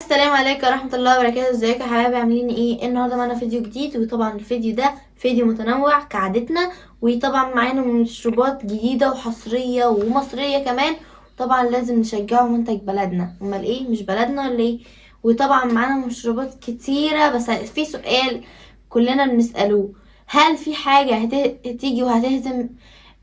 السلام عليكم ورحمة الله وبركاته. ازيكم يا حبايبي؟ عاملين ايه؟ النهارده معانا فيديو جديد، وطبعا الفيديو ده فيديو متنوع كعادتنا، وطبعا معانا مشروبات جديدة وحصرية ومصرية كمان. طبعا لازم نشجعه منتج بلدنا، امال ايه؟ مش بلدنا ولا ايه؟ وطبعا معانا مشروبات كتيرة، بس في سؤال كلنا بنسألوه: هل في حاجة هتيجي وهتهزم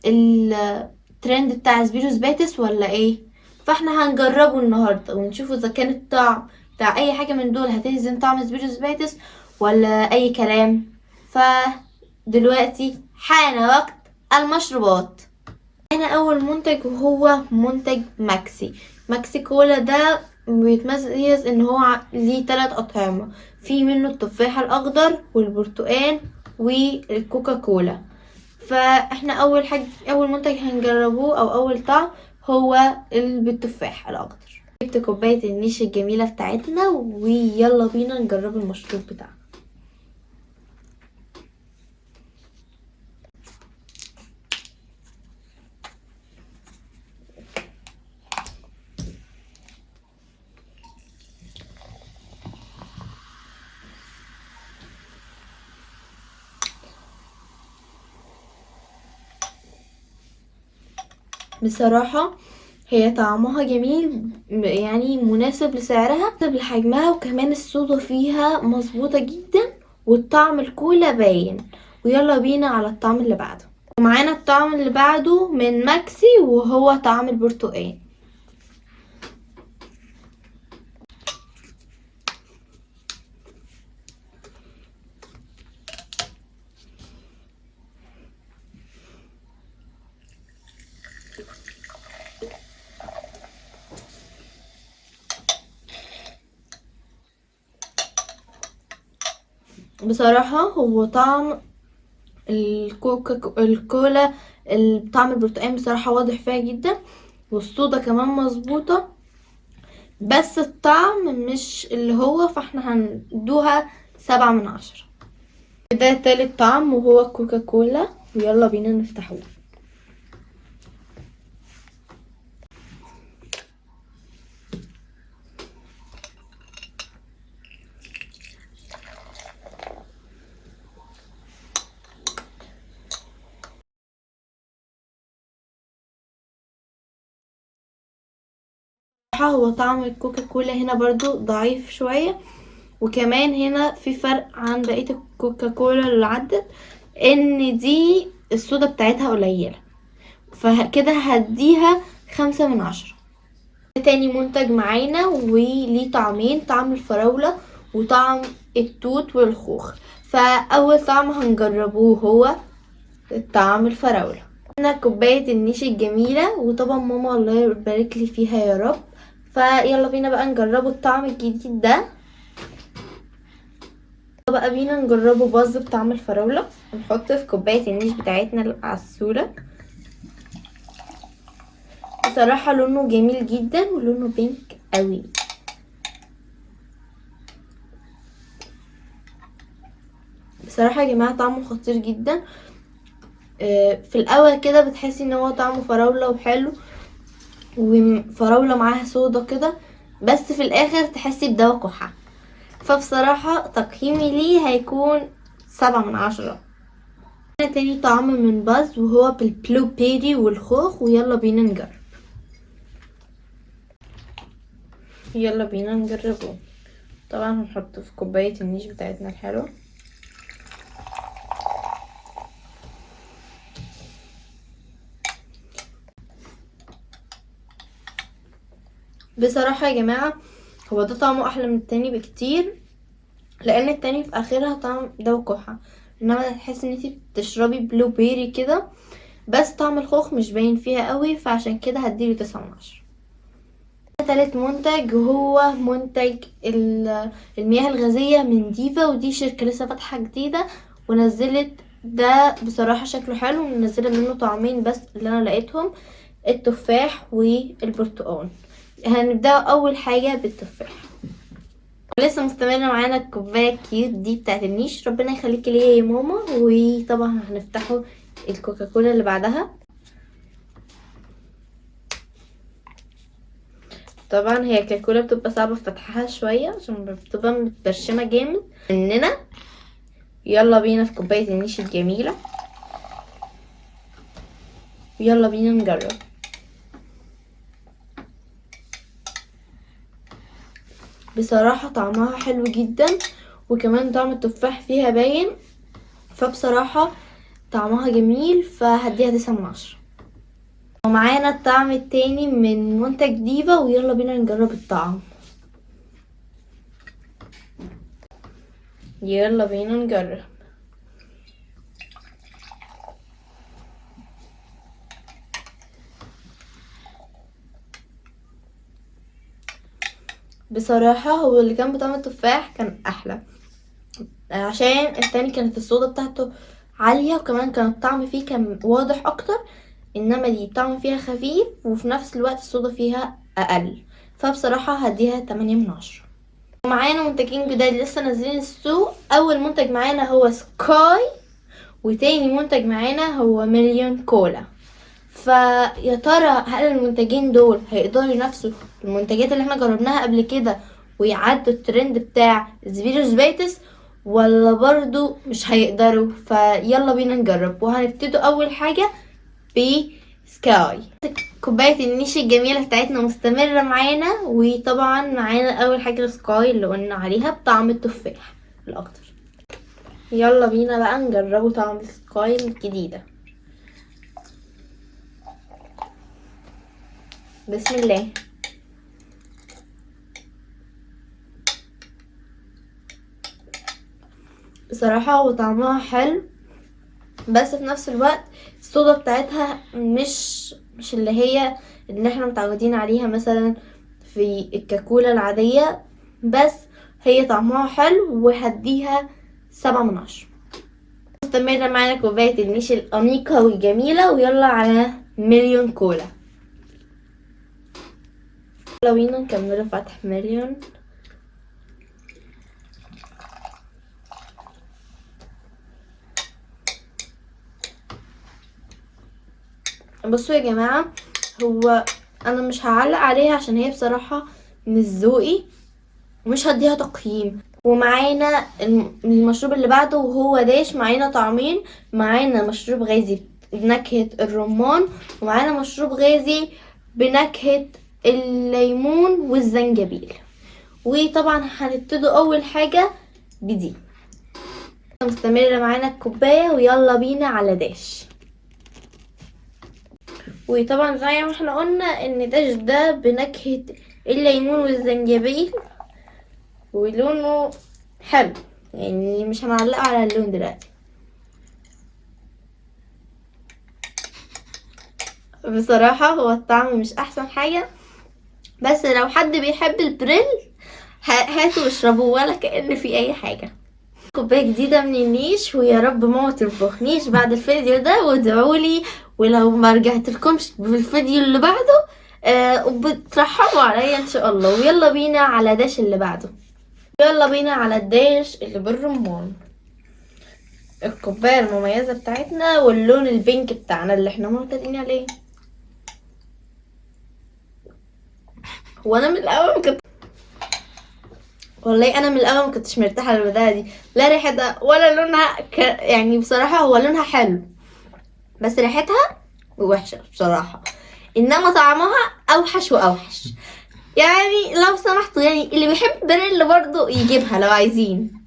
الترند بتاع سبيروس باتس ولا ايه؟ فاحنا هنجربه النهارده ونشوف اذا كان الطعم بتاع اي حاجة من دول هتهزم طعم سبيروس باتس ولا اي كلام. فدلوقتي حان وقت المشروبات. انا اول منتج وهو منتج ماكسي. ماكسي كولا ده بيتميز ان هو ليه 3 اطعمه، في منه التفاح الاخضر والبرتقال والكوكا كولا. فاحنا اول منتج هنجربوه او اول طعم هو بالتفاح الاخضر. جبت كوباية النيش الجميلة بتاعتنا ويلا بينا نجرب المشروب بتاعنا. بصراحة هي طعمها جميل، مناسب لسعرها، مناسب لحجمها، وكمان الصودا فيها مظبوطة جدا، والطعم الكولا باين. ويلا بينا على الطعم اللي بعده. ومعانا الطعم اللي بعده من ماكسي وهو طعم البرتقال. بصراحة هو طعم الكولا، طعم البرتقال بصراحة واضح فيها جدا، والصودا كمان مظبوطة، بس الطعم مش اللي هو، فاحنا هندوها 7 من 10. ده تالت طعم وهو الكوكا كولا، ويلا بينا نفتحوه. هو طعم الكوكا كولا هنا برضو ضعيف شوية، وكمان هنا في فرق عن بقية الكوكا كولا اللي عدت، ان دي الصودا بتاعتها قليلة، فكده هديها 5 من 10. تاني منتج معانا وليه طعمين، طعم الفراولة وطعم التوت والخوخ. فأول طعم هنجربوه هو طعم الفراولة. عندنا كوباية النيش الجميلة، وطبعا ماما الله يبارك لي فيها يا رب. فيلا بينا بقى نجربه الطعم الجديد ده. بقى بينا نجربه باز بطعم الفراولة. نحطه في كوباية النيش بتاعتنا العسولة. بصراحة لونه جميل جدا ولونه بينك قوي. بصراحة يا جماعة طعمه خطير جدا. في الاول كده بتحسي ان هو طعمه فراولة وحلو، وفراولة معاها صودا كده، بس في الاخر تحسي بدواء كحة. فبصراحة تقييمي ليه هيكون 7 من 10. تاني طعم من باز وهو بالبلو بيري والخوخ، ويلا بينا نجرب. يلا بينا نجربه. طبعا هنحطه في كوباية النيش بتاعتنا الحلوة. بصراحة يا جماعة هو ده طعمه أحلى من التاني بكتير، لأن التاني في آخرها طعم دواء كحة، إنما تحس إن انتي بتشربي بلو بيري كده، بس طعم الخوخ مش باين فيها قوي، فعشان كده هديله 9 من 10. تالت منتج هو منتج المياه الغازية من ديفا، ودي شركة لسه فاتحة جديدة ونزلت ده. بصراحة شكله حلو، ومنزلة منه طعمين بس اللي أنا لقيتهم، التفاح والبرتقال. هنبدأ أول حاجة بالتفاح. لسه مستمرة معانا الكوباية الكيوت دي بتاعت النيش، ربنا يخليكي ليا يا ماما. وطبعا هنفتحه الكوكاكولا اللي بعدها. طبعا هي كاكولا بتبقى صعبة في فتحها شوية عشان بتبقى متبرشمة جامد مننا. يلا بينا في كوباية النيش الجميلة، يلا بينا نجرب. بصراحة طعمها حلو جدا، وكمان طعم التفاح فيها باين، فبصراحة طعمها جميل، فهديها 9 من 10. ومعانا الطعم التاني من منتج ديفا، ويلا بينا نجرب الطعم. يلا بينا نجرب. بصراحة هو اللي كان بطعم التفاح كان أحلى، عشان التاني كانت الصودا بتاعته عالية، وكمان كان الطعم فيه كان واضح أكتر، إنما دي الطعم فيها خفيف وفي نفس الوقت الصودا فيها أقل، فبصراحة هديها 8 من 10. ومعانا منتجين جداد لسه نازلين السوق. أول منتج معانا هو سكاي، وتاني منتج معانا هو مليون كولا. فيا ترى هل المنتجين دول هيقدروا ينافسوا المنتجات اللي احنا جربناها قبل كده ويعدوا الترند بتاع سبيروس باتس، ولا برضو مش هيقدروا؟ فيلا بينا نجرب. وهنبتدوا اول حاجة بسكاي. كوباية النيش الجميلة بتاعتنا مستمرة معانا، وطبعا معانا اول حاجة سكاي اللي قلنا عليها بطعم التفاح الاخضر. يلا بينا بقى نجربوا طعم سكاي الجديدة. بسم الله. بصراحة هو طعمها حلو، بس في نفس الوقت الصودا بتاعتها مش اللي هي اللي احنا متعودين عليها مثلا في الكاكولا العادية، بس هي طعمها حلو وهديها 7 من 10. مستمرة معانا كوباية النيش الأنيقة والجميلة، ويلا على مليون كولا. يلا بينا نكملوا فتح مليون. بصوا يا جماعة، هو انا مش هعلق عليها عشان هي بصراحة مش ذوقي ومش هديها تقييم. ومعانا المشروب اللي بعده وهو داش. معانا طعمين، معانا مشروب غازي بنكهة الرمان، ومعانا مشروب غازي بنكهة الليمون والزنجبيل. وطبعا هنبتدي اول حاجة بدي. مستمرة معانا الكوباية، ويلا بينا على داش. وطبعا زي ما احنا قلنا ان داش ده بنكهة الليمون والزنجبيل، ولونه حلو، يعني مش هنعلقه على اللون دلوقتي. بصراحة هو الطعم مش احسن حاجة، بس لو حد بيحب البريل هاتوا واشربوه ولا كأن في اي حاجة. كوباية جديدة من النيش، ويا رب ماما تنفخنيش بعد الفيديو ده، وادعولي، ولو ما رجعتلكمش بالفيديو اللي بعده بترحبوا عليا ان شاء الله. ويلا بينا على داش اللي بعده. يلا بينا على الداش اللي بالرمان، الكوباية المميزة بتاعتنا واللون البينك بتاعنا اللي احنا معتادين عليه. وانا من الاول كنت والله انا من الاول ما كنتش مرتاحة للبداية دي، لا ريحتها ولا لونها يعني بصراحة هو لونها حلو بس ريحتها وحشة بصراحة، انما طعمها اوحش واوحش. يعني لو سمحتوا، يعني اللي بيحب بريل برضو يجيبها لو عايزين.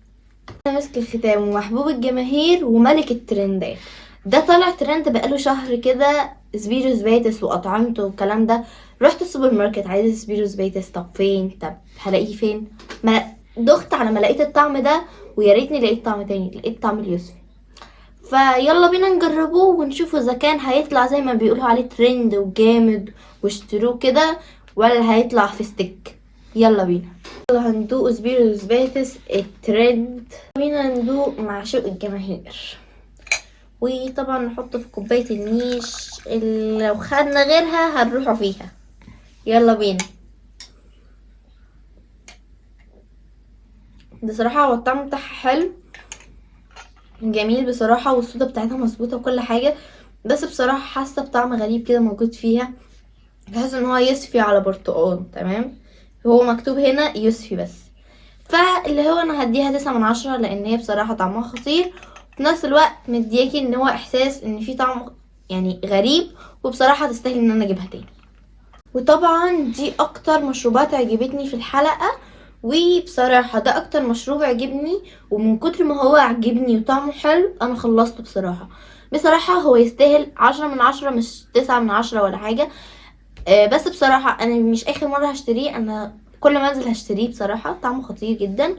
مسك الختام ومحبوب الجماهير وملك الترندات، ده طالع ترند بقاله شهر كده، سبيروس باتس واطعمته والكلام ده. رحت السوبر ماركت عايزه سبيروس باتس، طب فين؟ طب هلاقيه فين؟ ما دخت على ما لقيت الطعم ده، ويا ريتني لقيت طعم تاني، لقيت طعم اليوسفي. فيلا بينا نجربوه ونشوفه اذا كان هيطلع زي ما بيقولوا عليه ترند وجامد واشتروه كده، ولا هيطلع في ستيك. يلا بينا، يلا هندوق سبيروس باتس الترند. بينا ندوق معشوق الجماهير، وطبعا نحطه في كوباية النيش اللي لو خدنا غيرها هنروحوا فيها. يلا بينا. بصراحة هو الطعم بتاعها حلو جميل بصراحة، والصودا بتاعتها مظبوطة وكل حاجة، بس بصراحة حاسة بطعم غريب كده موجود فيها، تحس ان هو يوسفي على برتقال، تمام. هو مكتوب هنا يوسفي بس. فاللي هو انا هديها 9 من 10، لان هي بصراحة طعمها خطير، وفي نفس الوقت مدياكي ان هو احساس ان في طعم يعني غريب، وبصراحة تستاهل ان انا اجيبها تاني. وطبعا دي اكتر مشروبات عجبتني في الحلقة، وبصراحة ده اكتر مشروب عجبني، ومن كتر ما هو عجبني وطعمه حلو انا خلصته بصراحة. بصراحة هو يستاهل 10 من 10، مش 9 من 10 ولا حاجة. بس بصراحة انا مش اخر مرة هشتريه، انا كل ما انزل هشتريه، بصراحة طعمه خطير جدا.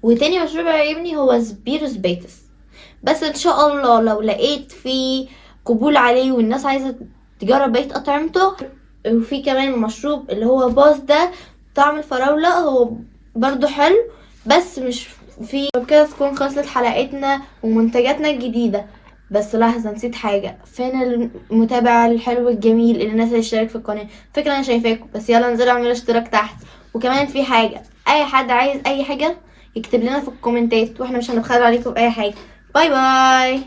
وتاني مشروب عجبني هو سبيروس باتس، بس ان شاء الله لو لقيت فيه قبول عليه والناس عايزة تجرب بقية اطعمته. وفي كمان مشروب اللي هو باص ده طعم الفراولة، هو برضو حلو بس مش في. وبكده تكون خلصت حلقتنا ومنتجاتنا الجديدة. بس لحظة، نسيت حاجة، فين المتابع الحلو الجميل اللي الناس اللي اشترك في القناة؟ فكرة انا شايفاكم، بس يلا انزلوا اعملوا اشتراك تحت. وكمان في حاجة، اي حد عايز اي حاجة يكتب لنا في الكومنتات، واحنا مش هنبخل عليكم باي حاجة. bye bye.